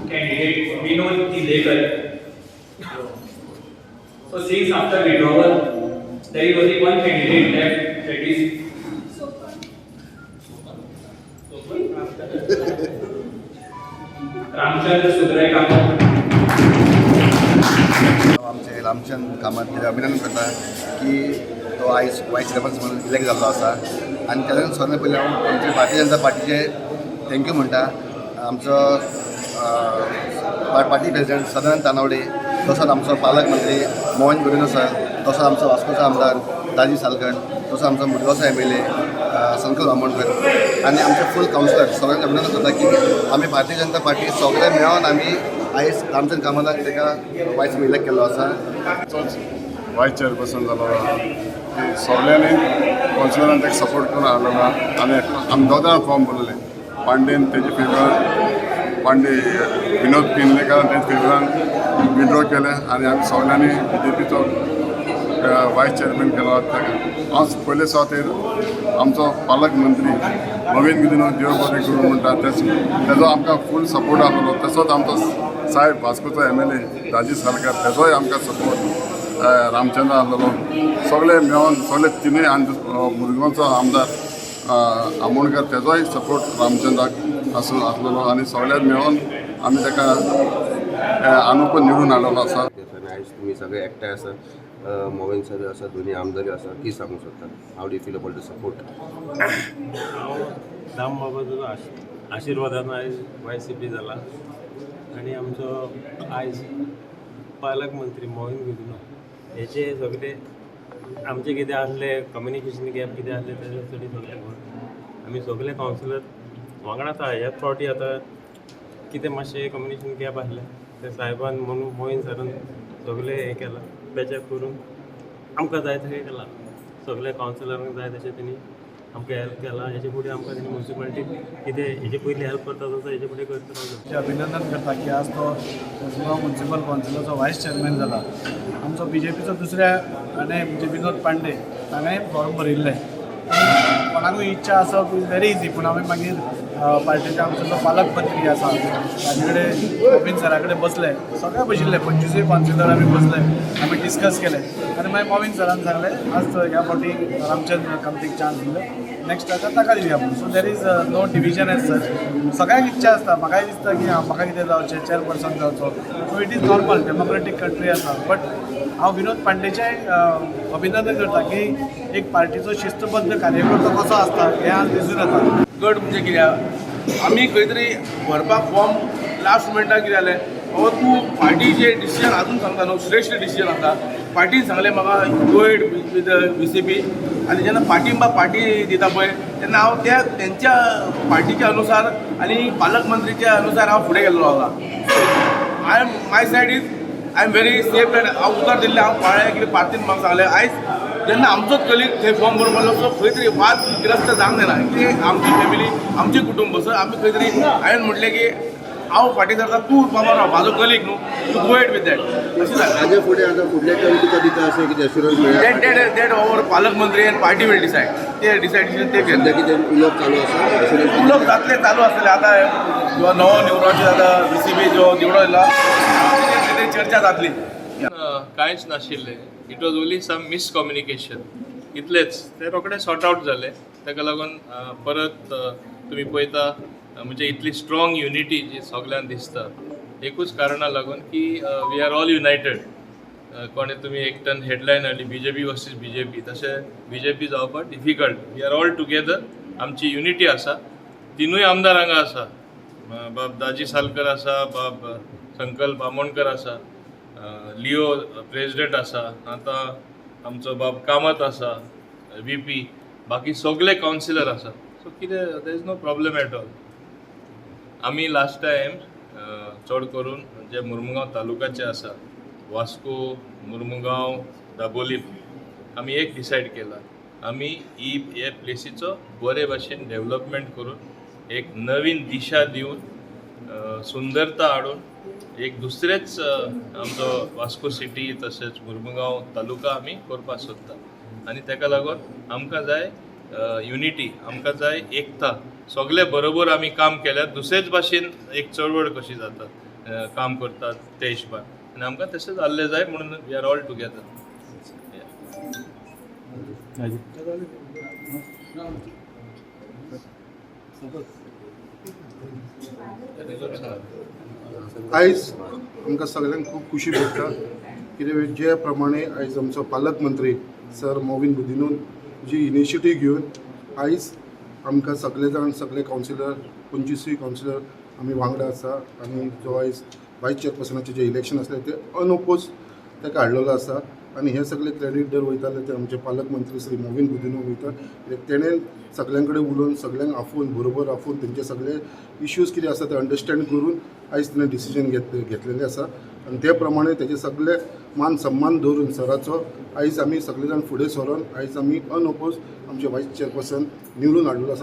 candidate Vinod Tindekar. So since after withdrawal, there is only one candidate left, that is Ramchandra Sudrai Kamat. आमचे रामचंद्र कामत तेजें अभिनंदन करता की तो आयज वायस चेअरपर्सन म्हणून इलेक्ट जाल्लो आसा आनी ताज्या सगळ्यात पयलीं हांव आमचे भारतीय जनता पार्टीचे thank you म्हणटा. आमचो पार्टी प्रेसिडेंट सदानंद तानावडे, तसोच आमचो पालक मंत्री मोहन गुदिन्हो सर, तसोच आमचो वास्कोचो आमदार दाजी सालकर, तसो आमचो मुरगांवचो एमएलए संकल्प आमोणकर आनी आमचे फूल कावन्सिलर सगळ्यांक अभिनंदन करता की आमी भारतीय जनता पार्टी सगळे मेळोन आमी आयज रामचंद्र कामताक ताका वायस इलेक्ट केल्लो आसा. तोच वायस चेअरपर्सन जालो आहा की सगळ्यांनी कावन्सिलरान ताका सपोर्ट करून हाडलेलो आहा आनी आमी दोगां फॉर्म भरलेले. पांडेन तेजे फेवरान, पांडे विनोद पिनलेकरान तेजे फेवरान विड्रॉ केलें आनी आमी सगळ्यांनी बीजेपीचो वायस चेअरमॅन केलो ताका. हांव पयले सुवातेर आमचो पालक मंत्री नवीन गुदिन्हो, देव बरें करूं म्हणटा, तेच तेजो आमकां फूल सपोर्ट आसलो. तसोच आमचो साहेब वास्कोचो एमएलए दाजी सालकार, तेजोय आमकां सपोर्ट रामचंद्र आसलेलो. सगळे मेळोन सगळे तिनूय मुरगांवचो आमदार आमोणकर, तेजोय सपोर्ट रामचंद्राक आसून आसलेलो आनी सगळ्यात मेळोन आमी ताका आनुकून निवडून हाडलेलो आसा. आनी आयज तुमी सगळे एकठांय आसा, मोवेन सर आसा, दोनी आमदारूय आसा, कितें सांगूंक सोदता? How do feel about the support? हांव दाम बाबाचो आशिर्वादान आयज वाय सी पी जाला आनी आमचो आयज पालक मंत्री मोहीन गुदिन्हो हेचे सगळे आमचे कितें आसले कम्युनिकेशन गॅप कितें आसलें तेजे सगळे सगळे आमी सगळे कावन्सिलर वांगडाच आहा. ह्याच फावटी आतां कितें मातशें कम्युनिकेशन गॅप आसलें ते साहेबान म्हणून मोहीन सरान सगळें हें केलां, पॅचअप करून आमकां जाय तशें केलां. सगळे कावन्सिलरांक जाय तशें तेणी आमकां हेल्प केलां. हेचे फुडें आमकां तेणी मुन्सिपालिटी कितें हेजे पयलीं हेल्प करता तसो हेजे फुडें करता रावलो. अभिनंदन करता की आज तो मुरगांव म्युनिसिपल कावन्सिलाचो वायस चेअरमॅन जाला. आमचो बीजेपीचो दुसऱ्या आनी म्हणजे विनोद पांडे, ताणें फॉर्म भरिल्लें. कोणाकूय इच्छा आसप is very easy, पूण आमी मागीर पार्टीचे आमचो जो पालक मंत्री आसा ताजे कडेन, मोबीन सरा कडेन बसले, सगळे बशिल्ले, 25 कावन्सिलर आमी बसले, आमी डिस्कस केले आनी मागीर मोविन सरान सांगलें, आज ह्या फावटी रामचंद्र कामतीक चान्स दिलो, नेक्स्ट आतां ताका दिवया म्हणून. So there is no division as such. सगळ्यांक इच्छा आसता. म्हाकाय दिसता की म्हाका कितें जावचें, चेअरपर्सन जावचो. So it is normal, democratic country आसा. बट हांव विनोद पांडेचें अभिनंदन करता की एक पार्टीचो शिस्तबद्ध कार्यकर्तो कसो आसता हें आज दिसून येता. गट म्हणजे कित्याक आमी खंय तरी भरपाक फॉर्म लास्ट मुमेंटाक कितें जालें, बाबा तूं पार्टीचे डिसिजन आजून सांगता न्हू, श्रेश्ठ डिसिजन आसा. पार्टीन सांगलें म्हाका, go ahead with BCP. आनी जेन्ना पार्टी पार्टी दिता पळय तेन्ना हांव त्या तेंच्या पार्टीच्या अनुसार आनी पालकमंत्रीच्या अनुसार हांव फुडें गेल्लो आसा. I am my side is I am very safe that हांव उतर दिल्लें हांव पाळ्ळें. कितें पार्टीन म्हाका सांगलें, आयज जेन्ना आमचोच कलीग थंय फॉर्म भरून पडलो, सो खंय तरी वादग्रस्त जावंक जायना की आमची फॅमिली, आमचें कुटुंब. सो आमी खंय तरी हांवें म्हटलें की हांव फाटीं सरता, तूं बाबा राव, म्हाजो कलीग न्हू, तूं go ahead with that, अशें जालें. हाजे फुडें आतां फुडले टर्म तुका दिता अशें कितें एश्युरन्स मेळ्ळा? That our पालकमंत्री आनी पार्टी will decide. ते डिसायड ते सद्या केले. कितें उलोवप चालू आसा, एश्युरन्स? उलोवप जातलें, चालू आसतलें. आतां जो नवो निवडून आतां बीसीपी जो निवडून येयला तेजेर चर्चा जातली. कांयच नाशिल्लें. It was only some miscommunication, इतलेंच. ते रोखडे सॉर्ट आवट जाले. ताका लागून परत तुमी पळयता, म्हणजे इतली स्ट्रॉंग युनिटी जी सगल्यांक दिसता, एकूच कारणा लागून की we are all united. कोणें तुमी एकट्यान हेडलायन हाडली बीजेपी वर्सीस बीजेपी, तशें बीजेपी जावपाक difficult. We are all together. आमची युनिटी आसा. तिनूय आमदार हांगा आसा, बाब दाजी सालकर आसा, बाब संकल्प आमोणकर आसा, लिओ प्रेजिडेंट आसा, आतां आमचो बाब कामत आसा व्हीपी, बाकी सगळे कावन्सिलर आसा. सो कितें, there is no problem at all. आमी लास्ट टायम चड करून जे मुर्मुगांव तालुकाचे आसा, वास्को, मुर्मुगांव, दाबोलीम, आमी एक डिसायड केला, आमी ही हे प्लेसीचो बरे भाशेन डेवलपमेंट करून एक नवीन दिशा दिवन, सुंदरता हाडून एक दुसरेच आमचो वास्को सिटी तशेंच मुर्मुगांव तालुका आमी करपाक सोदता. आनी ताका लागून आमकां जाय युनिटी, आमकां जाय एकता. सगळे बरोबर आमी काम केल्यार दुसरेच भाशेन एक चळवळ कशी जाता. काम करतात ते हिशोबान आनी आमकां तशें जाल्लें जाय म्हणून we are all together. आयज आमकां सगल्यांक खूब खुशी भोगता कित्याक जे प्रमाणे आयज आमचो पालक मंत्री सर मोविन गुदिन्होन जी इनिशिएटीव घेवन आयज आमकां सगळे जाण, सगळे कावन्सिलर, 25 कावन्सिलर आमी वांगडा आसा आनी जो आयज वायस चेअरपर्सनाचें जें इलेक्शन आसलें तें अनओपोज ताका हाडलेलो आसा. आनी हें सगळें क्रेडीट जर वयतालें तें आमचे पालक मंत्री श्री मोविन गुदिन्हो वयता, कित्याक तेणें सगल्यां कडेन उलोवन, सगल्यांक आफोवन, बरोबर आफोवन तेंचे सगळे इश्यूज कितें आसा ते अंडरस्टँड करून आयज तेणें डिसिजन घेतलेलें आसा. आनी ते प्रमाणे तेजे सगळे मान सन्मान दवरून सराचो आयज आमी सगळे जाण फुडें सरोन आयज आमी अनओपोज आमचे वायस चेअरपर्सन निवडून हाडलेलो आसा.